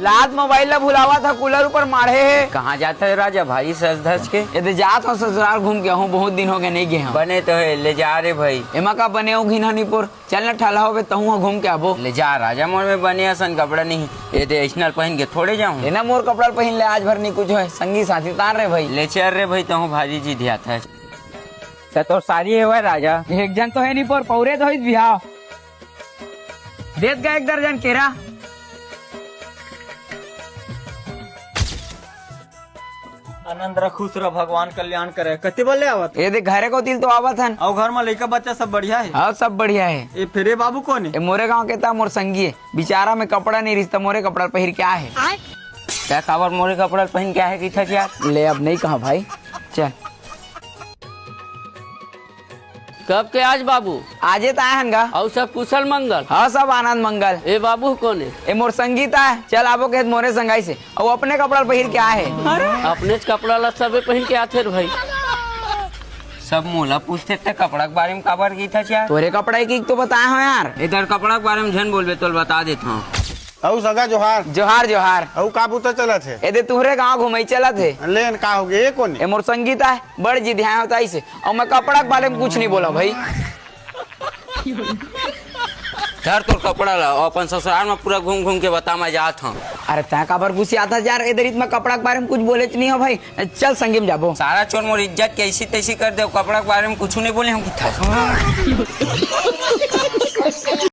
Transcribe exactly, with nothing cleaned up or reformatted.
लात मोबाइल ला भुलावा था, कूलर ऊपर माढ़े हे। कहाँ जात हे राजा, भारी सज धज के? ए दे जात हूँ ससुराल घूम के आहूँ, बहुत दिन हो गए नहीं गए हूँ। बने तो हे, ले जा रे भाई। एमा का बने हो घिनहनी पोर, चल ना ठलहा होबे तहूँ ह घूम के आबो। ले जा राजा, मोर में बने असन कपड़ा नहीं, ए दे ऐसनल पहन के थोड़े जाऊँ। ए ना मोर कपड़ा ल पहिन ले, आज भर नहीं कुछ होय, संगी साथी तार रे भाई। ले चल रे भाई, तहूँ भारी जिदियात हे। त तोर सारी हे वह राजा। एक झन तो हे नहीं पोर, पौरे तो होइस बिहाव। देत गा एक दर्जन केरा। आनंद रह, खुश रह, भगवान कल्याण करे। कति बल्ले आवत? ए दे घरे कोती ल तो आवत हन। अउ घर म लइका बच्चा सब बढ़िया हे? हाँ, सब बढ़िया हे। ए फेर ए बाबू कोन हे? ए मोरे गांव के ता, मोर संगी हे। बिचारा में कपड़ा नहीं रिहिस त मोरे कपड़ा ल पहिर के आहे। तैं काबर मोरे कपड़ा ल पहिन के आहे कहिथस यार? ले अब नहीं कहा भाई, चल। कब के आज बाबू? आजे त आए हन गा। अउ सब कुशल मंगल? हाँ, सब आनंद मंगल। ए बाबू कोन हे? ए मोर संगी ता हे, चल आबो कहे त मोरे संग आइस हे। अउ अपने कपड़ा ल पहिर के आहे। अपनेच कपड़ा ला सबे पहिन के आथे रे भाई। सब मोला पूछथे त कपड़ा के बारे में काबर कहिथस यार? तोरे कपड़ा के तो बताए हो यार। ए दे कपड़ा के बारे में झन बोलबे, तोला बता देत हूँ। अउ सगा जोहार। जोहार जोहार। अउ का बूता चलत हे? ए दे तुहरे गांव घुमई चलत हे। लेन का होगे, ए कोन हे? ए मोर संगी ता हे, बड़ जिदियाय होत आइस हे। अउ मैं कपड़ा के बारे में कुछ नहीं बोला भाई। धर तोर कपड़ा ला, अउ अपन ससुराल में पूरा घूम घूम के बता, मैं जात हूँ। अरे तैं काबर गुस्सियाथस यार, ए दे रिहिस मैं कपड़ा के बारे में कुछ बोलेच नहीं हो भाई। चल संगी में जाबो। सारा चोर मोर इज्जत के ऐसी तैसी कर दे, कपड़ा के बारे में कुछ नहीं बोले हूँ कहिथस।